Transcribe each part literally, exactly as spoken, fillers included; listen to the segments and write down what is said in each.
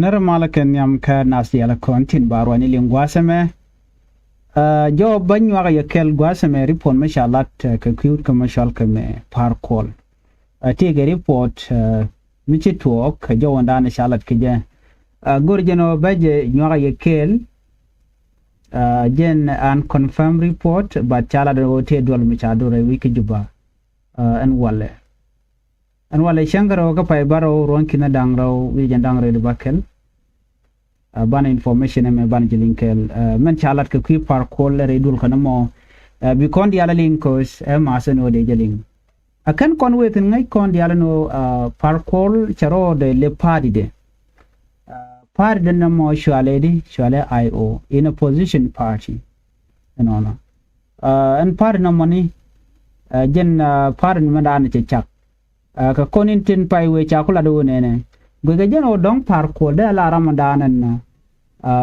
Nɛrɛ malä kɛ nhiam kä nath diaal kɔn tin ba ruacni liŋ gua̱a̱th ɛmɛ. Jɔw bä nyuak yɛ kɛl gua̱a̱th ɛmɛ, ripot mi ca lat kɛ kui̱ wut kä mi cɔal kɛ mɛ Par Kuɔl. Tëëkɛ ripot mi ci tuɔɔk kɛ jɔw wändan ca lat kɛ jɛ. Go̱r jɛn ɔ bä jɛ nyuak yɛ kɛl. Jɛn an confirm report, but ca lat ɔ tëë duɔl mi ca dur ɛ wi̱i̱ kä Juba. Ɛn walɛ Ɛn walɛ cäŋ kä rɛw kä pay bärɔw ruɔ̱n ki̱n da̱ŋ rɛw wi̱i̱ jɛn da̱ŋ rɛw di bäkɛl. Banɛ information ɛmɛ banɛ jɛ liŋ kɛɛl. Mɛn ca lat kɛ kui̱ Par Kuɔl rɛy duɔl kɛn ɛmɔ. Bi kɔn diaal ɛ liŋ koc ɛ ma̱a̱th ɛn ɣöö dee jɛ liŋ. Ɛ kɛn kɔn wee thi̱n ŋäc kɔn diaal ɛn ɣöö Par Kuɔl cɛ rɔɔdɛ lɛ party dɛ. Party dɛ nɔmɔ cualɛ di cualɛ I O, in opposition party. Ɛnɔnɔ ɛn party nɔmɔ ni jɛn party ni mɛn daanɛ cɛ cak. Kɛ kɔn in tin pay wee ca ku lat wä nɛnɛ guic kɛ jɛn ɣöö dɔ̱ŋ Par Kuɔl dee la ram mɛn daanɛ na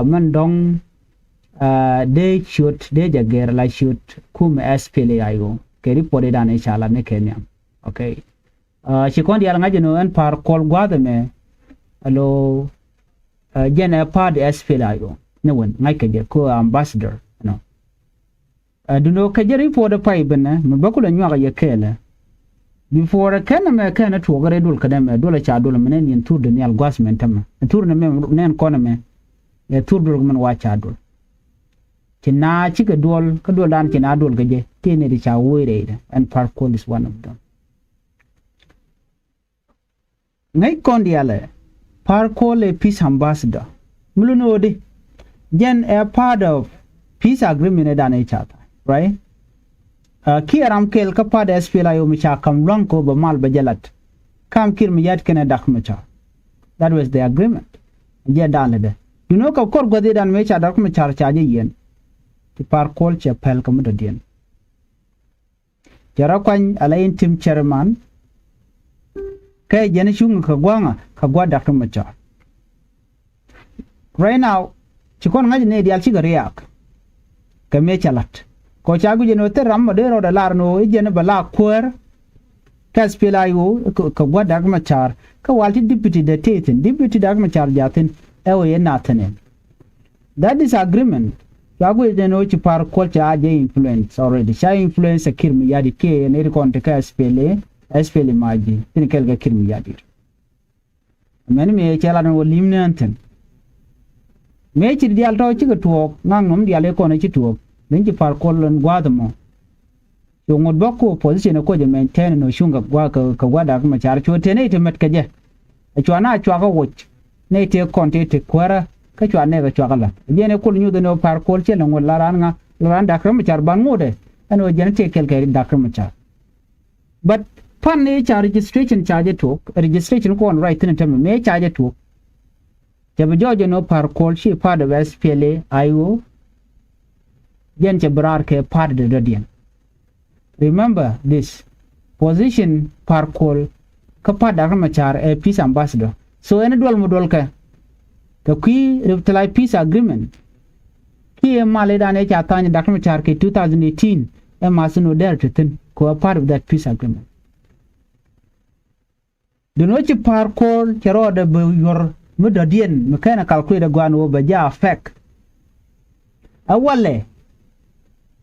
mɛn dɔ̱ŋ dee ciöt dee jɛ gɛr la ciöt kum S P L A I O kɛ ripot idan i̱ ca lat ni kɛ nhiam. Okay. Ci kɔn diaal ŋa̱c ɛn ɣöö ɛn Par Kuɔl gua̱a̱th ɛmɛ alo jɛn ɛ party S P L A I O ni wän ŋa̱c kɛ jɛ ko ambassador ɛnɔ. Duno kɛ jɛ ripot ɛ pay benɛ mi bä kulɛ nyuak yɛ kɛɛlɛ. Before ɛ kɛn ɛmɛ kɛn ɛ tuɔɔk rɛy duɔl kɛn ɛmɛ duɔl ɛ ca duɔl ɛmɛ nɛn yɛn thur dɛ nhial gua̱a̱th mɛn tämɛ ɛ thur nɛ mɛ nɛn kɔn ɛmɛ. Ɛ thur duɔl kɛ mɛn wa ca duɔl. Ci na cikɛ duɔl kä duɔl dan ci na duɔl kɛ jɛ tëë nɛ ti ca woc rɛydɛ. And Par Kuɔl is one of them. Ŋäc kɔn diaalɛ Par Kuɔl ɛ peace ambassador. Mi luni ɣöö di jɛn ɛ part of peace agreement ɛ dan ɛ ca tha̱a̱ŋ, right? Kiɛ ram kɛl kä part S P L A I O mi ca ka̱m lua̱ŋ kɛ ɣöö bɛ mal bɛ jɛ lat. Kam Kiir Mayardit kɛnɛ Dak Machar. That was the agreement. Jɛ dan lɛ dɛ duno kɛ kɔr gua̱th i̱ dan mëë ca Dak Machar ca jɛ yiɛn. Ti Par Kuɔl cɛ pɛl kɛ mi dɔ̱diɛn. Cɛ rɔ kuany ala interim chairman. Kɛ jɛn cuŋ kɛ gua̱a̱ŋä kɛ gua̱a̱ Dak Machar. Right now ci kɔn ŋa̱c ni diaal cikɛ riaak. Kɛ mëë cɛ la̱t kɔ ca guic ɛn ɣöö thil ram mɔ dee rɔɔdɛ lar ɛn ɣöö i̱ jɛn bɛ la kuäär. Kɛ S P L A I O kɛ gua̱a̱ Dak Machar kä wal ti deputy dee tëë thi̱n, deputy Dak Machar jaathin ɛ ɣöö yɛn naath thi̱n ɛn. That disagreement cua guic ɛn ɣöö ci Par Kuɔl ca jɛ influence already. Ca influence ɛ Kiir Mayardit kiɛ yɛn iri kɔn ti kä S P L A, S P L A maji tin kɛl kɛ Kiir Mayardit. Mɛn mi cɛ lat ɛn ɣöö li̱m ni ɛn thi̱n. Mëë ci diaal tɔ̱ cikɛ tuɔɔk ŋa̱ŋ nɔm diaal i̱ kɔn ɛ ci tuɔɔk ben ci Par Kuɔl ɛn gua̱a̱th ɛmɔ. Cu ŋot bä ku position ɛ kuɔc ɛ maintain ɛn ɣöö cuŋ kɛ gua̱a̱ kɛ gua̱a̱ Dak Machar cu tëë nɛy ti mɛt kɛ jɛ. Ɛ cua na cuakä woc nɛy tëë kɔn tëë ti kuäärä kä cua nɛɛk ɛ cuakä la̱t. Ɛ jɛn ɛ kul nyuth ɛn ɣöö Par Kuɔl ciɛ lɛ ŋot la raan ŋa la raan Dak Machar ban ŋot ɛ ɛn ɣöö jɛn tëë kɛl kɛ Dak Machar. But pan ni ca registration ca jɛ tuɔk, registration kɔn ruac thi̱n tämɛ mëë ca jɛ tuɔk. Cɛ bi jɔɔc ɛn ɣöö Par Kuɔl ci part of S P L A I O. Jɛn cɛ bi raar kɛ part de dɔ̱diɛn. Remember this position Par Kuɔl kä part Dak Machar ɛ peace ambassador. So ɛn duɔl mi duɔl kɛ kɛ kui̱ revitalized peace agreement. Kiɛ mal idan ɛ ca tha̱a̱ny Dak Machar kɛ two thousand eighteen ɛ ma̱th in wä dɛr ti thi̱n kɛ wä part of that peace agreement. Duno ci Par Kuɔl cɛ rɔɔdɛ bi yuɔr mi dɔ̱diɛn mi kɛn ɛ calculate ɛ gua̱a̱n wä bɛ jɛ affect. Ɛ walɛ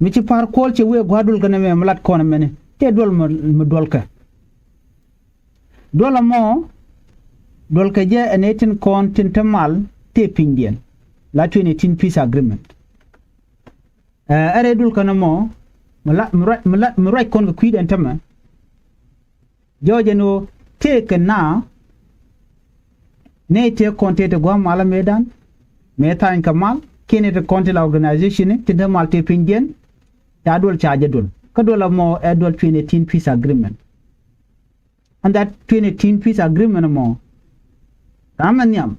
mi ci Par Kuɔl cɛ wee gua̱a̱ duɔl kɛ nɛmɛ mi lat kɔn ɛmɛni tëë duɔl mi duɔl kɛ. Duɔl ɛmɔ duɔl kɛ jɛ ɛn ëë tin kɔn tin te mal tëë pinydiɛn la twenty eighteen peace agreement. Ɛ rɛy duɔl kɛn ɛmɔ mi ruac kɔn kɛ kui̱dɛn tämɛ. Jɔɔc ɛn ɣöö tëëkɛ na nɛy tëë kɔn tëë ti gua̱a̱ mal ɛ mëëdan mëë tha̱a̱ny kɛ mal kiɛ nɛy ti kɔn ti la organization tin te mal tëë pinydiɛn. Ca duɔl ca jɛ duɔl kä duɔl ɛmɔ ɛ duɔl twenty eighteen peace agreement. And that twenty eighteen peace agreement ɛmɔ ram ɛ nhiam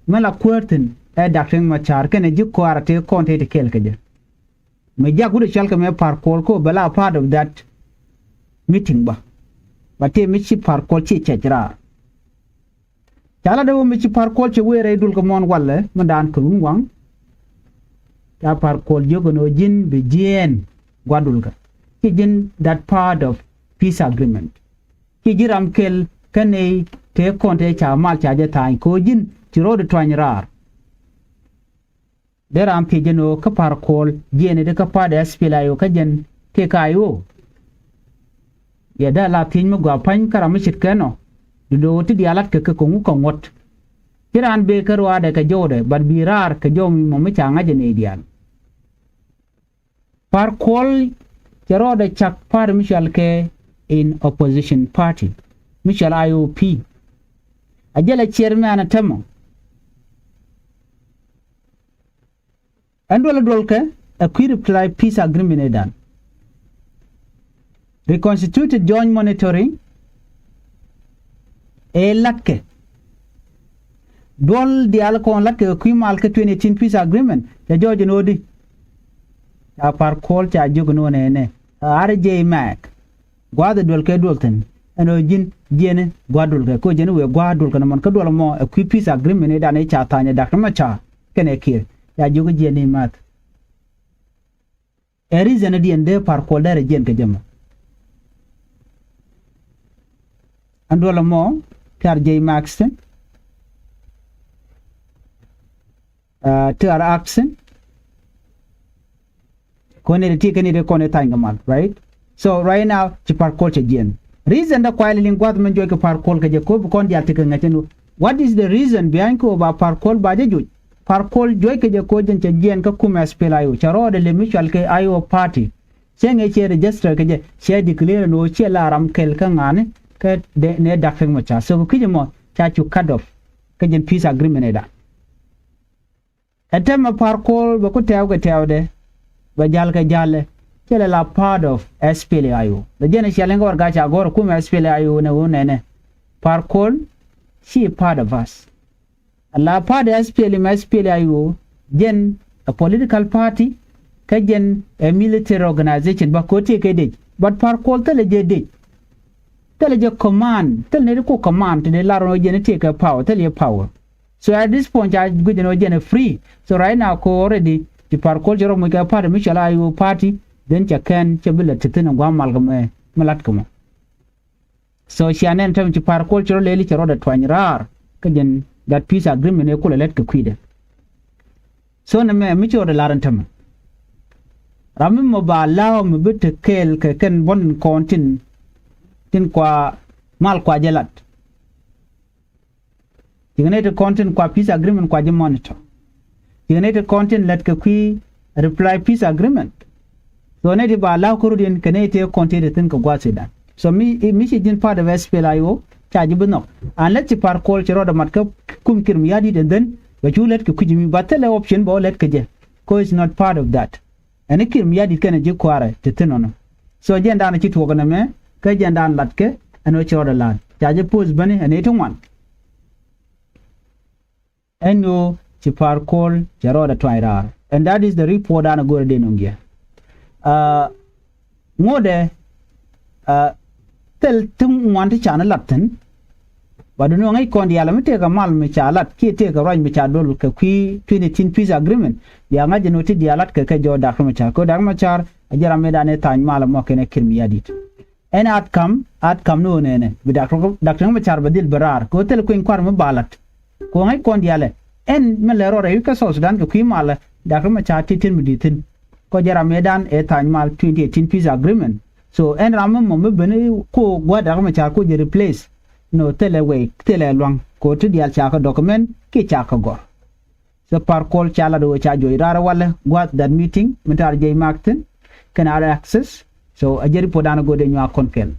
mi la kuäär thi̱n ɛ Dak Riek Machar kɛnɛ ji̱ kɔaarɛ tëë kɔn tëë ti kɛɛl kɛ jɛ. Mi jak wut ɛ cɔal kɛ mɛ Par Kuɔl ko bɛ la part of that meeting bä. Ba tëë mi ci Par Kuɔl ci cɛc raar. Ca la dee wä mi ci Par Kuɔl cɛ wee rɛy duɔl kɛ muɔ̱ɔ̱n walɛ mi daan kɛ run waŋ. Ca Par Kuɔl jiök ɛn ɣöö ji̱n bi jiɛɛn gua̱dulkä. Ci ji̱n that part of peace agreement. Ci ji̱ ram kɛl kä nɛy tëë kɔn tëë ca mal ca jɛ tha̱a̱ny kɛ ɣöö ji̱n ci rɔɔdɛ tuany raar. Dee raan thiec jɛn ɣöö kä Par Kuɔl jiɛɛni di kä pa̱a̱t ɛ S P L A I O kä jɛn tëë ka I O. Yɛ dee la thiec mi gɔaa pa̱ny kä ram mi ce̱tkɛ nɔ. Duundɛ ɣöö ti diaal la̱tkɛ kɛ kɛ ŋu kɛ ŋuɔ̱t. Ci raan bëë kä ruaadɛ kɛ jɔwdɛ, but bi raar kɛ jɔw mi mɔ mi ca ŋa̱c ɛ nɛy diaal. Par Kuɔl cɛ rɔɔdɛ cak pa̱a̱t mi cɔal kɛ in opposition party mi cɔal I O P. A jɛl ɛ chairman ɛ tämɛ. Ɛn duɔl ɛ duɔl kɛ ɛ kui̱ reply peace agreement ëëdan. Reconstituted joint monitoring ëë latkɛ. Duɔl diaal kɔn latkɛ kɛ kui̱ mal kä twenty eighteen peace agreement cɛ jɔɔc ɛn ɣöödi. Ca Par Kuɔl ca jiök ɛn ɣöö nɛnɛ, a R J Mac. Gua̱a̱th ɛ duel kɛ duel thi̱n ɛn ɣöö ji̱n jiɛni gua̱a̱th duel kɛ, kɛ ɣöö jiɛni wëë gua̱a̱th duel kɛ nɔmɔn kä duel mɔ ɛ kui̱ peace agreement ëëdan ëë ca tha̱a̱ny ɛ Dak Riɛk Macar kɛnɛ Kiir. Ca jiök jiɛni math. Ɛ reason diɛn dee Par Kuɔl derɛ jiɛn kɛ jɛ mɔ. Ɛn duɔl ɛmɔ ti R J Mac thi̱n, ti R Ax thi̱n. Kɔn ni ti kɛ ni ti kɔn ni tha̱a̱ny kɛ mal, right? So right now ci Par Kuɔl cɛ jiɛn. Reason dee kuay liŋ gua̱th mɛn juɔc kɛ Par Kuɔl kɛ jɛ kɔ bi kɔn diaal ti kɛ ŋäc ɛn. What is the reason behind kɛ ɣöö ba Par Kuɔl ba jɛ juɔc? Par Kuɔl juɔc kɛ jɛ kɔ jɛn cɛ jiɛn kä kumɛ S P L A I O, cɛ rɔɔdɛ lɛ mi cɔal kɛ I O party. Cɛ ŋɛ cɛ register kɛ jɛ, cɛ declare ni ɣöö ciɛ la ram kɛl kä ŋa̱a̱ni kä nɛ Dak Riɛk Macar. So kɛ kui̱c ɛmɔ ca cu cut off kä jɛn peace agreement ëëdan. Ɛ tɛmɛ Par Kuɔl bɛ ku tɛ̈ɛ̈w kɛ tɛ̈ɛ̈wdɛ, bɛ ja̱l kɛ ja̱lɛ, cɛ lɛ la part of S P L A I O. Bɛ jɛn ɛ ciɛ liŋ kɛ warɛga ca gɔ̱r ɛ kumɛ S P L A I O nɛ ɣöö nɛnɛ Par Kuɔl ci part of us. A la party S P L M, S P L A I O, jɛn a political party, kä jɛn a military organization, ba kɛ ɣöö tëëkɛ dec. But Par Kuɔl thilɛ jɛ dec. Thilɛ jɛ command, thilɛ nɛy ti ku command ti dee lar ɣöö jɛn tëëkɛ power, thilɛ jɛ power. So at this point ca guic ɛn ɣöö jɛn a free. So right now kɛ already ci Par Kuɔl cɛ rɔ moc kɛ party mi cɔal I O party, then cɛ kɛn cɛ bi lät ti thi̱n ɛ gua̱a̱th mal kɛ mɛ mi la̱t kɛ mɔ. So cia nɛn tɛm ci Par Kuɔl cɛ rɔ lɛli cɛ rɔɔdɛ tuany raar kä jɛn that peace agreement ëë kulɛ lät kɛ kui̱dɛ. So nɛmɛ mi ci rɔɔdɛ lar ɛn tɛmɛ, ram mi mɔ ba la̱a̱k mi bi te kɛɛl kɛ kɛn buɔ̱n kɔn tin, tin kua mal kua jɛ lat. Cikɛ nɛy ti kɔn tin kua peace agreement kua ji̱ monitor. Cikɛ nɛy ti kɔn tin lät kɛ kui̱ reply peace agreement. So nɛy ti ba la̱a̱k kɛ rut in kɛ nɛy ti kɔn ti ti thi̱n kɛ gua̱a̱th Sudan. So mi, mi ci ji̱n part of S P L A I O, ca ji̱ bi nhɔk. Unless ci Par Kuɔl ci rɔɔdɛ mat kä kum Kiir Mayardit and then bɛ cu lät kɛ kui̱ ji̱ mi, but thilɛ option bɛ wä lät kɛ jɛ. 'Cause it's not part of that. Ɛn i̱ Kiir Mayardit kɛnɛ ji̱ kua̱rɛ ti thi̱n ɔnɔ. So jɛn daanɔ ci tuɔɔk ɛn ɛmɛ, kä jɛn daanɔ latkɛ ɛn ɣöö ci rɔɔdɛ la̱a̱t. Ca jɛ post bäni ɛn i̱ ti ŋuan. Ɛn ɣöö ci Par Kuɔl cɛ rɔɔdɛ tuany raar. And that is the report daanɔ go̱o̱rɛ dee nuŋ jiɛ. Aa, ŋotdɛ, aa, thil ti ŋuan ti canɛ lat thi̱n. Ba duŋni ŋäc kɔn diaal mi tëëkɛ mal mi ca lat kiɛ tëëkɛ ruac mi ca dol kɛ kui̱ twenty eighteen peace agreement. Bia ŋa̱c ɛn ɣöö ti diaal lat kɛ kɛ jɔɔc Dak Riɛk Macar. Kɛ ɣöö Dak Riɛk Macar a jɛ ram mëëdan ëë tha̱a̱ny mal ɛmɔ kɛnɛ Kiir Mayardit. Ɛn outcome, outcome ni ɣöö nɛnɛ bi Dak Riɛk, Dak Riɛk Macar bɛ dhil bi raar kɛ ɣöö thil kueny kua̱r mi ba la̱t. Kɛ ɣöö ŋäc kɔn diaalɛ ɛn mi lɛ rɔɔdɛ wi̱c kä South Sudan kɛ kui̱ malä, Dak Riɛk Macar ti tin mi di̱i̱t thi̱n. Kɔ jɛ ram mëëdan ëë tha̱a̱ny mal twenty eighteen peace agreement. So ɛn ram mi mɔ mi ben ko gua̱a̱th Dak Riɛk Macar ko jɛ replace. Nɔ thilɛ wec, thilɛ lua̱ŋ kɛ ɣöö ti diaal ca kɛ document kiɛ ca kɛ gɔ̱r. So Par Kuɔl ca lat ɣöö ca juɔc raar walɛ gua̱a̱th that meeting mi ta̱a̱r jiɛc mak thi̱n kɛnɛ R Ax. So a jɛ report daanɔ go̱o̱r dee nyuak kɔn kɛl.